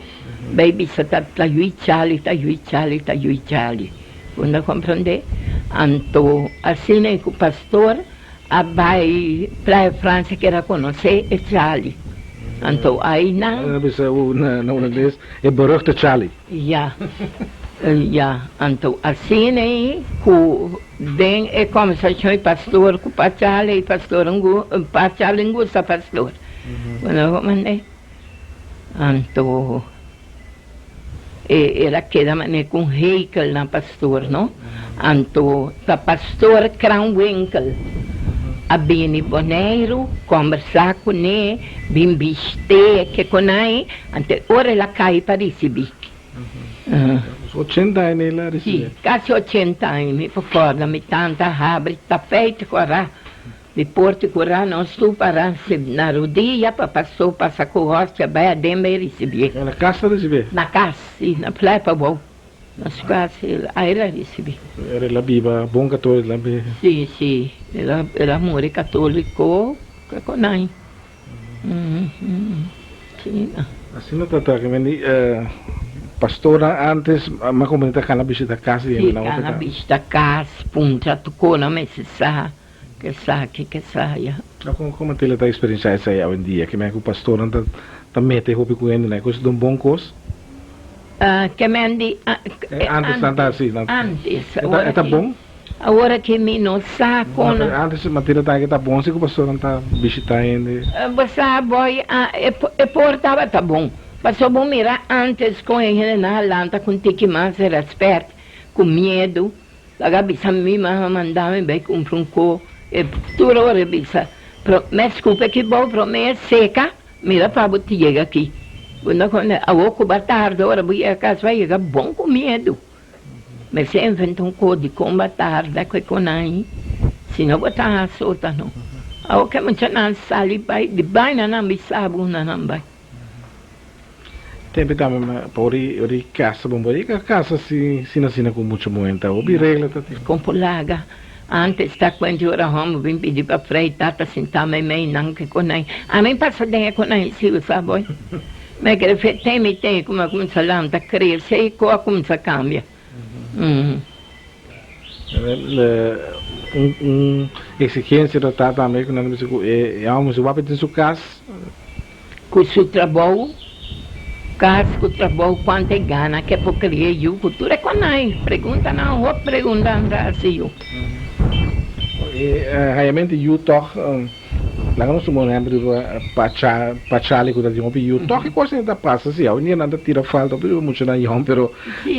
Speaker 2: bai bisa ta ta yui Charlie ta yui Charlie ta yui Charlie. Bo ta komprondé? Anto asina ku pastor a bai Playa Francia keda konosé e Charlie. Anto ainan.
Speaker 1: Nan a bisa na hulandes e beruchte Charlie.
Speaker 2: Ya, ya. Anto asina ei ku den e kòmbersashon e pastor ku pa Charlie, e pastor pa Charlie gusta pastor. Bo no komprendé? Anto e el a keda manera ku un hekel na pastor, no? Anto ta pastor Kranwinkel a bini Boneiru kòmbersá kuné, bin bist'é ke konai, anto e ora el a kai pa risibí.
Speaker 1: 80 aña el a risibí?
Speaker 2: Sí, kasi 80 aña, mi por kòrda mi tanta a habri tapijt kòrá. Di porta ku ra nos tur para na rudia pa pastor pasa ku hostia bai aden bai risibié.
Speaker 1: Na kas ta risibié?
Speaker 2: Na kas, si, na playa pabou. Na su kas el a risibié.
Speaker 1: El a biba bon katoliko? El a biba.
Speaker 2: Si, si, el a muri katoliko konai. Si.
Speaker 1: Asina ta ta ke men di pastornan antes mas komo ta kana bishita kas di hende.
Speaker 2: Si, kana bishita kas, puntra tukona mester sa. Ke sa ki ke sa ya.
Speaker 1: No kon kon Matilda ta experiencia esei awendia ke men ku pastornan ta ta mete hopi ku hende nan e kos ta un bon kos?
Speaker 2: Ke men di
Speaker 1: Antes nan ta hasi nan
Speaker 2: antes
Speaker 1: e ta bon?
Speaker 2: Awor ki mi no sa kon.
Speaker 1: Antes Matilda ta ke ta bon si ku pastornan ta bishita hende?
Speaker 2: Bo sa boy e por tabata bon pasobra bo mira antes kon e hendenan a lanta ku un tiki mas respet ku miedu. Laga bisa mi mama manda mi bai cumpra un co e tur ora e bisa pro me scupe ki bou prome e seca mira pa bo ta yega aki bo no con awo cu ba tarda ora bo yega cas bo a yega bon cu miedu mester inventa un co di con ba tarda cu e conai si no bo ta asota no awo ke muchanan sali bai di baina nan bisa bo unda nan bai.
Speaker 1: Tempe tambe ma pa ora ora i casa bon bo yega casa si sina sina cu mucha muhé ta hopi regla ta tin.
Speaker 2: Con por laga antes ta cuenta ora homber bin pidi pa frei tata sinta meimei nan ke conai ami pasa den e conai si bo sa boy me kere fe temi temi como a cuminsa lanta crece y co a cuminsa cambia.
Speaker 1: Un exigencia ta ta tambe cu nan ta bisa cu e homber si wak tin su cas.
Speaker 2: Cu su trabou, cas cu trabou cuanto e gana ke por cria yu cu tur e conai pregunta nan hopi pregunta nan ta haci yu.
Speaker 1: E hayamento yu toch Laga nos tuma un ehempel riba pa Charlie ku ta tin hopi yu. Tòg e kosnan ta pasa si. Awendia nan ta tira falta hopi riba muchanan yòn, pero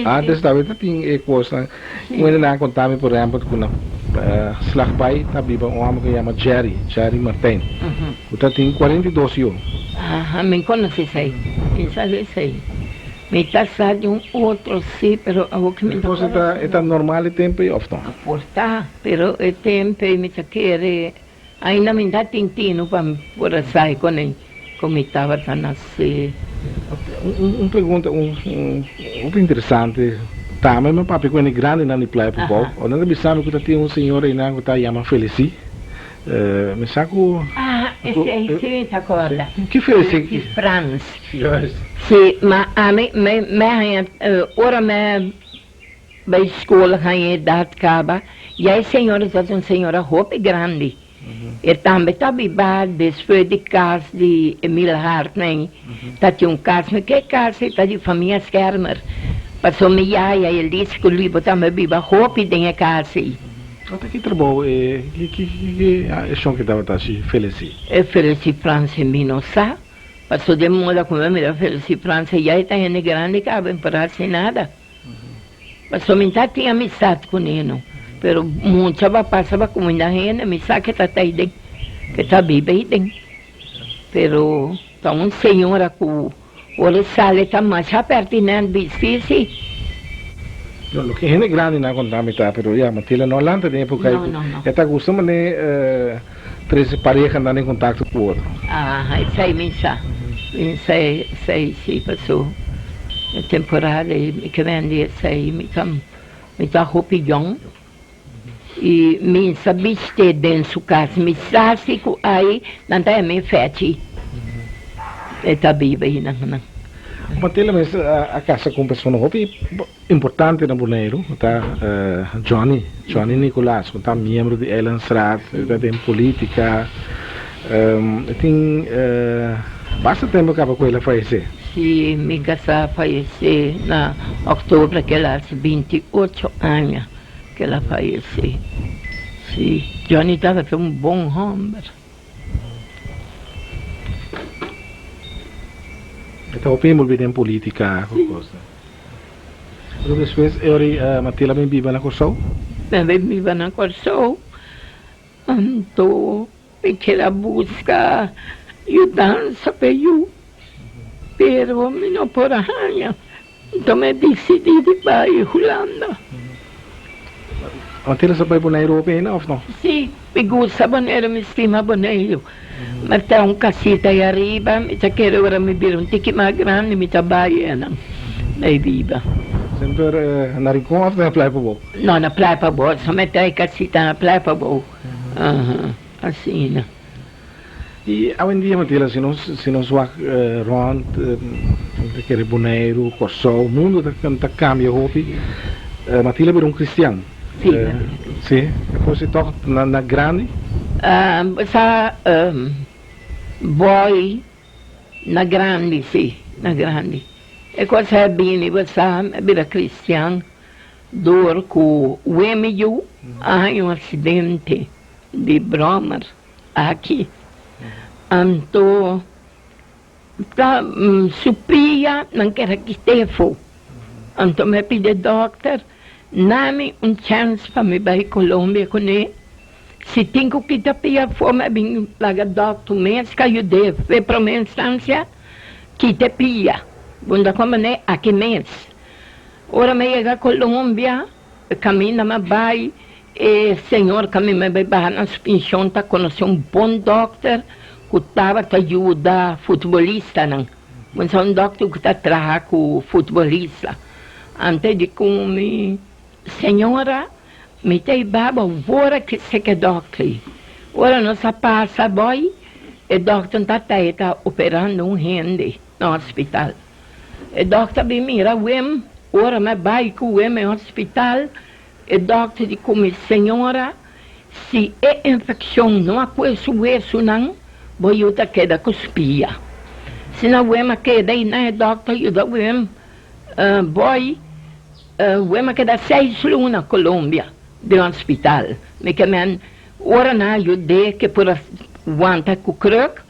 Speaker 1: antes tambe ta tin e kosnan. Un hende nan a konta mi por ehempel ku na Slagbaai ta biba un hòmber ku yama Jerry, Jerry Martijn, ku ta tin 42 yu.
Speaker 2: Aha, mi konosé esei. Mi sa di esei. Mi ta sa di un otro si, pero awor ku mi ta
Speaker 1: E kos e ta normal e tempu ei òf no?
Speaker 2: Por ta, pero e tempu ei mi ta kere. Ainda mi ta tin tinu pa mi por a sai con e con mi tabata nace.
Speaker 1: Un pregunta un hopi interesante tambe mi papia cu hende grandinan di Playa Pubou ora nan ta bisa mi cu ta tin un señora einan cu ta yama Felici mi sa cu
Speaker 2: Ah esey si mi ta corda.
Speaker 1: Ki Felici?
Speaker 2: Felici Frans. Si ma ami mi haña ora mi Bai skol haña edat kaba. Ya e señora ta un señora hopi grandi. E tambe ta biba despues di kas di Emil Hartney. Ta tin un kas, mi ke kas ei ta di famia Schermer. Pasobra mi yaya Elis ku Libo tambe biba hopi den e kas ei.
Speaker 1: Ata ki trabou e ki ki ki e shon ki tabata haci Felici?
Speaker 2: E Felici Franse mi no sa. Pasobra den moda ku mi a mira Felici Franse ya e ta hende grandi kaba e no por haci nada. Pasobra mi ta tin amistad cu neno, pero mucha ba pasa ba cuminda hende, mi sa ke ta ta aiden, ke ta biba aiden. Pero ta un señora cu ora e sali ta masha pertinent bisti si.
Speaker 1: No, loke hende grandi nan conta mi ta, pero ya, Matilda no a lanta den epoca ei cu e ta gusta mane trece parehanan den contacto cu otro.
Speaker 2: Aha, esei mi sa. Mi sa esei si, paso e temporada ei mi ke bende esei mi ta mi ta hopi yòn. I mi sa bishte den su kas. Mi sa si ku ai nan ta heme fechi. E ta biba einan nan.
Speaker 1: Matilda mes a kasa ku un persona hopi importante na Boneiru, ta Johnny, Johnny Nicolaas, ku ta miembro di Eilandsraad, e ta den politika. E tin basta tempu kaba ku el a fayesé.
Speaker 2: Si, mi kasa a fayesé na òktober kel hasi 28 aña. Cu el a fayece. Si, Johnny tabata un bon homber.
Speaker 1: E ta hopi envolvi den politica cu cosnan. Pero despues e ora Matilda a bin biba na Corsou?
Speaker 2: Mi a bin biba na Corsou, anto mi kier a busca yudansa pa e yu, pero mi no por a haña. Nton mi a disidí di bai Hulanda.
Speaker 1: Matilda sa bai Boneiru hopi ainda òf no?
Speaker 2: Sí, mi gusta Boneiru, mi stima Boneiru. Mi ta un kasita ei ariba, mi ta kere ora mi bira un tiki mas grandi mi ta bai einan bai biba.
Speaker 1: Semper na Rincon òf na Playa Pabou?
Speaker 2: No, na Playa Pabou, so mi ta e kasita na Playa Pabou. Asina.
Speaker 1: I awendia Matilda si nos si nos wak rond ta kere Boneiru, Kòrsou, mundu ta ta kambia hopi. Matilda bira un kristian.
Speaker 2: Sí.
Speaker 1: Sí, e por si tòg na na grandi.
Speaker 2: Sa boy na grandi sí, na grandi. E kos a bini bo sa mi a bira kristian dor ku wemi yu a haña un aksidente di bròmer. Aki. Anto ta su pia nan kere kit'é afó. Anto mi a pidi e dòkter, Na mi un chèns pa mi bai Colombia kuné. Si tin ku kita pia afó mi a bin laga dòkter mes ka yud'é fe promé instansia kita e pia. Bo no ta komprendé? Aki mes. Ora mi a yega Colombia, e kaminda mi a bai, E señor cu mi bai baha na su pension ta conoce un bon dokter cu tabata yuda futbolistanan. Bo sa un dokter cu ta traha cu futbolista. Anto e di cu mi, Señora, mi ta hiba bo awor aki cerca e dokter ei. Ora nos a pasa boy, e dokter ta ta operando un hende na hospital. E dokter a bin mira wem, ora mi a bai cu wem e hospital, E dòkter di ku mi, Señora, si e infekshon no a kue su wesunan, bo yu ta keda ku spia. Si na wem a keda i na e dòkter yuda wem, boy, wem a keda seis luna Colombia den hospital. Mi ke men ora nan a yud'é ke por a wanta ku kruk,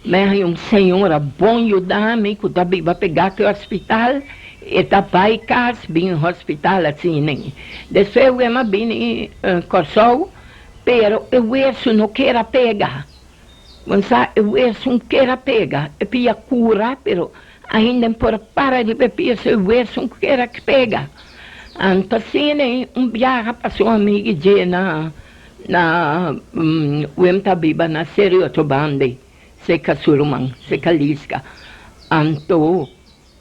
Speaker 2: Mi haña un señora bon yuda mi ku ta biba pegá ku e hospital, e ta bai kas bin hospital asina. Despues wem a bini Kòrsou, pero e wesu no ker a pega. Bo sa e wesu no ker a pega, e pia kura pero ainda e por para riba e pia so e wesu no ker a pega. Anto asina un biaha pasa un amigu dje na Na wem ta biba na Serio otro banda cerca su ruman, cerca Liska. Anto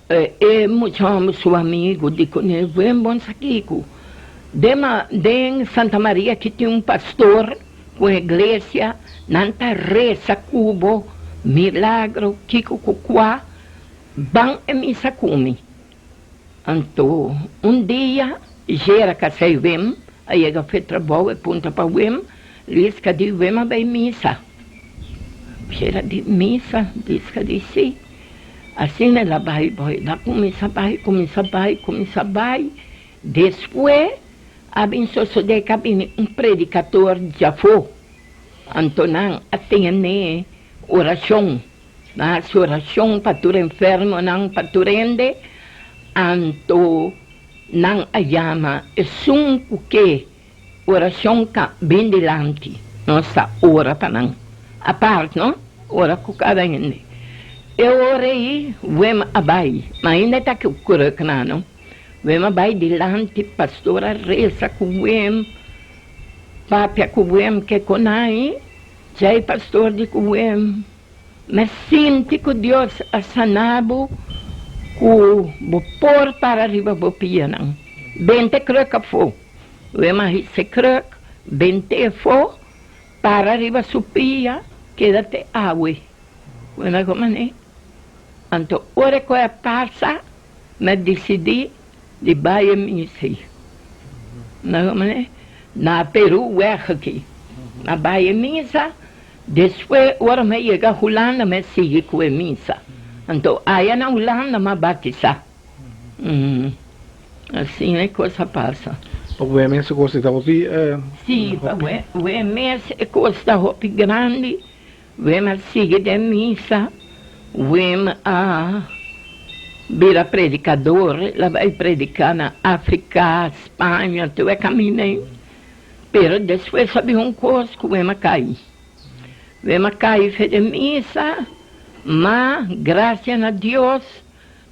Speaker 2: e mucha homber su amigo di cune, Wem bon sa kico? Den den Santa Maria aki tin un pastor cu un iglesia, nan ta reza cu bo, milagro, kico cu cua, ban e misa cu mi. Anto un dia Jera kasai Wim a yega fe trabou e puntra pa Wim, Liska di Wim a bai misa. Jera di misa? Liska di si. Asina el a bai bai, el a kuminsa bai, kuminsa bai, kuminsa bai. Despues a bin sosode ku a bini un predikator djafó. Anto nan a tene orashon. Nan hasi orashon pa tur enfermonan, pa tur hende, anto nan a yama esun ku ke orashon ka bin dilanti. Nos ta ora pa nan apart, no? Ora ku kada hende. E ora ei Wim a bai, ma ainda e ta ku kruknan, no? Wim a bai dilanti, pastor a resa ku Wim, papia ku Wim ke konai. Djei pastor di ku Wim, Mi sinti ku Dios a sana bo ku bo por para riba bo pianan. Bente kruk afó. Wim a hisa e kruk. Bent'é afó, para riba su pia, keda te awe. Bo na komo Anto ora ku a pasa, mi a disidí di bai e misa. Na komo Na Peru weg aki. Mi a bai e misa, despues ora mi a yega Hulanda, mi a sigui ku e misa. Anto aya na Hulanda mi a batisá. Asina e kos a pasa.
Speaker 1: Pa e mes kos ta hopi
Speaker 2: Sí, pa e mes e kos ta hopi grandi. Mi a sigui den misa, mi a bira predikadó, el a bai prediká na Afrika, Spaña, tur e kaminda. Pero despues a bin un kos ku mi a kai. Mi a kai for di misa, ma grasia na Dios,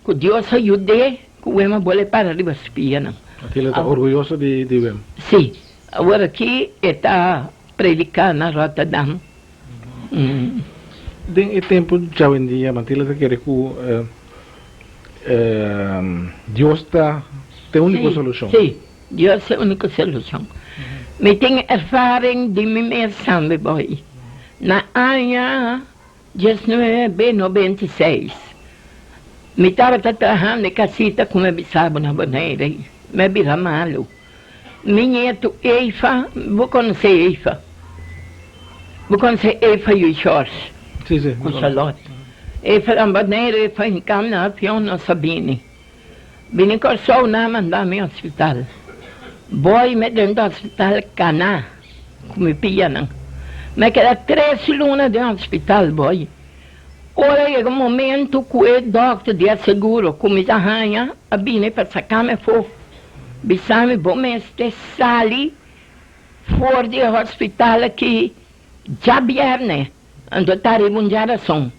Speaker 2: ku Dios a yud'é, ku mi a bolbe para riba su pianan.
Speaker 1: E ta orguyoso di wem.
Speaker 2: Sí, awor aki e ta prediká na Rotterdam.
Speaker 1: Den e tempu djawendia, Matilda ta kere ku Dios ta e úniko solushon.
Speaker 2: Sí, Dios ta e úniko solushon. Mi tin ervaring di mi mes tambe, boy. Na aña 1996, mi tabata trahando kasita ku mi bisabo na Bonaire. Mi a bira malu. Mi nietu Eva, bo konosé Eva? Bo konosé Eva i George?
Speaker 1: Sí.
Speaker 2: Ku Charlotte. Eva na Bonaire, Eva hinká na avion nos a bini. Bini Kòrsou nan a manda mi hospital. Boy mi den hospital kana ku mi pianan. Mi a keda 3 luna den hospital, boy. Ora yega un momento ku e dòkter di seguro ku mi ta haña a bini pa saka mi afó. Bisa mi, bo mester sali for di hospital aki djabièrnè. Anto ta riba un djarason.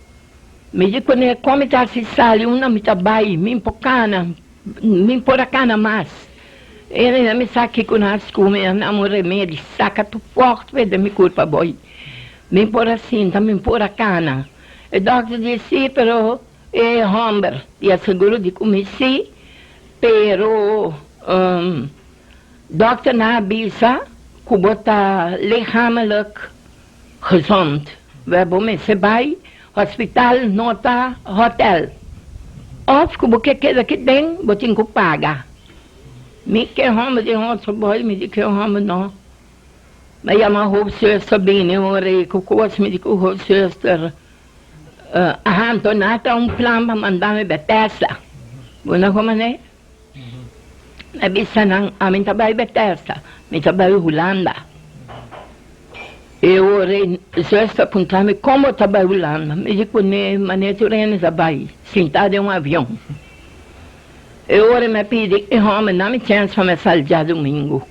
Speaker 2: Mi di kuné kon mi ta si sali unda mi ta bai, mi por kana, mi por a kana mas. E mi sa kiko nan hasi ku mi, nan un remedi, saka tur vocht for di mi kurpa, boy. Mi por a sinta, mi por a kana. E dòkter di sí, pero e hòmber di seguro di ku mi sí, pero dòkter nan a bisa ku bo ta lichamelijk gezond. We bo mester bai hospital, no ta hotel. Òf ku bo ke keda aki den, bo tin ku paga. Mi ke hòmber di otro, boy, mi di ke hòmber no. Mi a yama hoofdzuster bini ora ku kos, mi di ku hoofdzuster, aha, anto nan ta un plan pa manda mi Bethesda. Bo no komo ne? Mi a bisa nan, ami ta bai Bethesda, mi ta bai Hulanda. E ora zuster a puntra mi, kon bo ta bai Hulanda? Mi di kuné, manera tur hende ta bai, sintá den un avion. E ora mi a pidi e hòmber, dá mi chèns pa mi sali djadumingu.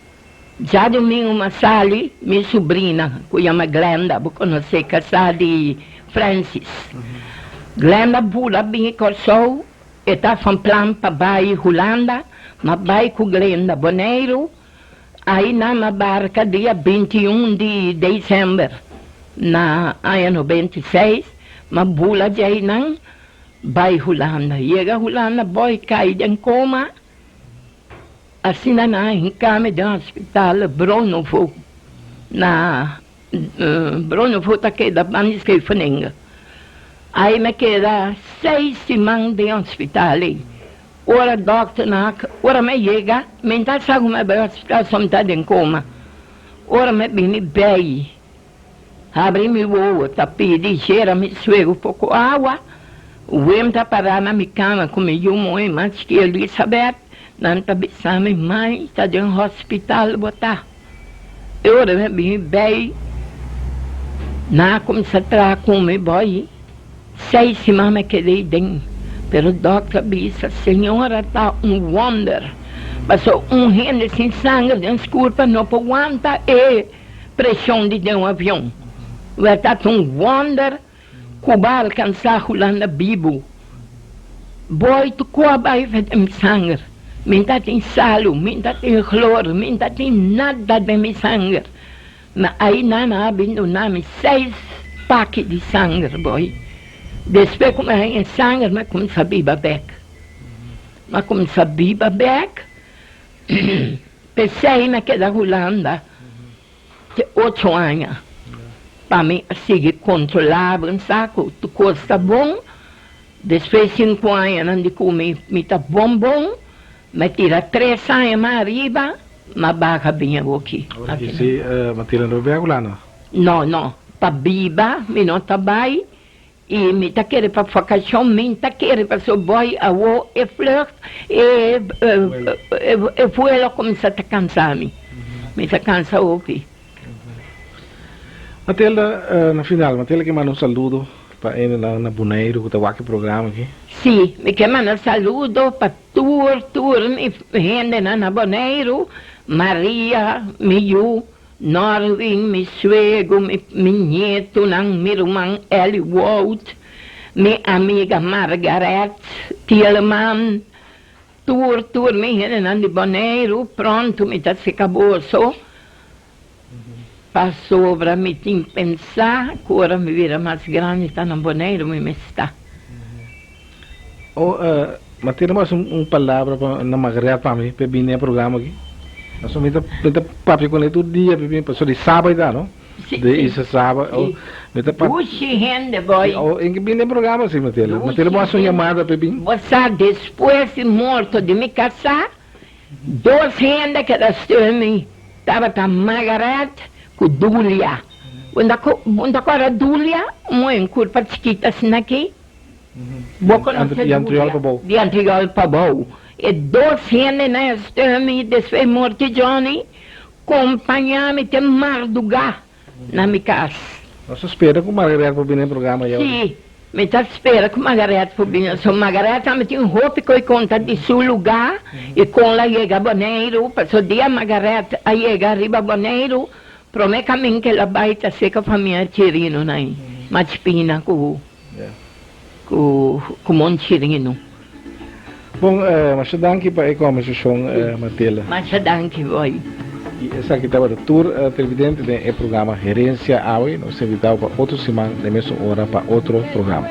Speaker 2: Djadumingu mi a sali, mi subrina, ku yama Glenda, bo konosé, kasá di Francis. Glenda bula bini Kòrsou, e ta van plan pa bai Hulanda, m'a bai ku Glenda Boneiru, ei nan a barka dia 21 di desèmber na aña 96, m'a bula nan bai Hulanda. Yega Hulanda, boy, kai den koma, asina nan a hinka mi den hospital Bronovo. Na Bronovo ta keda banda di Scheveningen. Ei mi a keda 6 siman den hospital. Ora dòkter na, ora mi yega, mi ta sa ku mi bai hospital, so mi ta den koma. Ora mi bini bei, habri mi wowo, ta pidi jera mi suegu poko awa, Wim ta pará na mi kama ku mi yu muhé mas chikí Elizabeth, nan ta bisa mi, mai, ta den hospital bo ta. E ora mi bini bei, nan a kuminsá traha ku mi, boy, 6 siman mi keda den. Pero dòkter bisa, señora ta un wonder. Pasó un hende sin sanger den su kurpa no por wanta e preshon di den un avion. Ta un wonder ku bo a alkansá Hulanda bibu. Boy, tur kos a bai for di mi sanger. Mi ta tin salu, mi ta tin chlor, mi ta tin nada den mi sanger. Ma ei nan a bin duna mi seis paki di sanger, boy. Despues ku mi haña sanger, mi a kuminsá biba bèk. Mi a kuminsá biba bèk. P'esei mi a keda Hulanda. te ocho aña pa mi a sigui kontrolá bo sa ku tur kos ta bon. Despues sinku añanan di ku mi mi ta bon bon, mi a tira tres aña mas ariba, mi a baha bin awoki.
Speaker 1: Awor aki si Matilda no bia Hulanda?
Speaker 2: No, no. Pa biba mi no ta bai i mi ta kere pa vakashon mi ta kere pasobra boy awo e vlucht e e vuelo a kuminsá ta kansa mi. Mi ta kansa hopi.
Speaker 1: Matilda, na final, Matilda ke manda un saludo pa hendenan na Boneiru ku ta wak e programa aki.
Speaker 2: Sí, mi ke manda saludo pa tur, tur mi hendenan na Boneiru, Maria, mi yu, Norwin, mi suegu, mi mi nietunan, mi ruman Elly Wout, mi amiga Margaret Tieleman, Tur tur mi hendenan di Boneiru, pronto mi ta seka boso, pasobra mi tin pensá ku ora mi bira mas grandi ta na Boneiru mi mester ta.
Speaker 1: Oh, ma tene mas un palabra pa na Margaret pa mi p'e bini e programa aki? Pasobra mi ta mi ta papia kuné tur dia p'e bini, pasobra di Saba i ta, no?
Speaker 2: Sí,
Speaker 1: De
Speaker 2: sí.
Speaker 1: Isla Saba.
Speaker 2: Sí.
Speaker 1: Oh, mi ta pa.
Speaker 2: Dushi hende, boy.
Speaker 1: Sí, oh, en ke bini e programa si, Matilda. Matilda, bo hasi un yamada p'e bin.
Speaker 2: Bo sa, despues di morto di mi kasá, dos hende keda steun mi, tabata Margaret ku Dulia. Bo ta kòrda Dulia? Un muhé un kurpa chikit asina aki. Bo konosé
Speaker 1: Di Antriol
Speaker 2: Dulia?
Speaker 1: pa bou.
Speaker 2: Di Antriol pa bou. E dos hendenan a steun mi despues morto di Johnny. Kompañá mi te mardugá na mi kas.
Speaker 1: Nos ta spera ku Margaret por bini e programa ya.
Speaker 2: Sí, mi ta spera ku Margaret por bini. So Margaret tambe tin hopi ku e konta di su lugá i kon la yega Boneiru. Pasobra dia Margaret a yega riba Boneiru, promé kamin ku el a bai ta seka famia Chirino nan ei, Machpina ku ku Mon Chirino.
Speaker 1: Bon, masha danki pa e kombersashon, Matilda.
Speaker 2: Masha danki, boy.
Speaker 1: I esaki tabata tur televidente den e programa Herencia Awe. Nos ta invitao pa otro siman den mesun ora pa otro programa.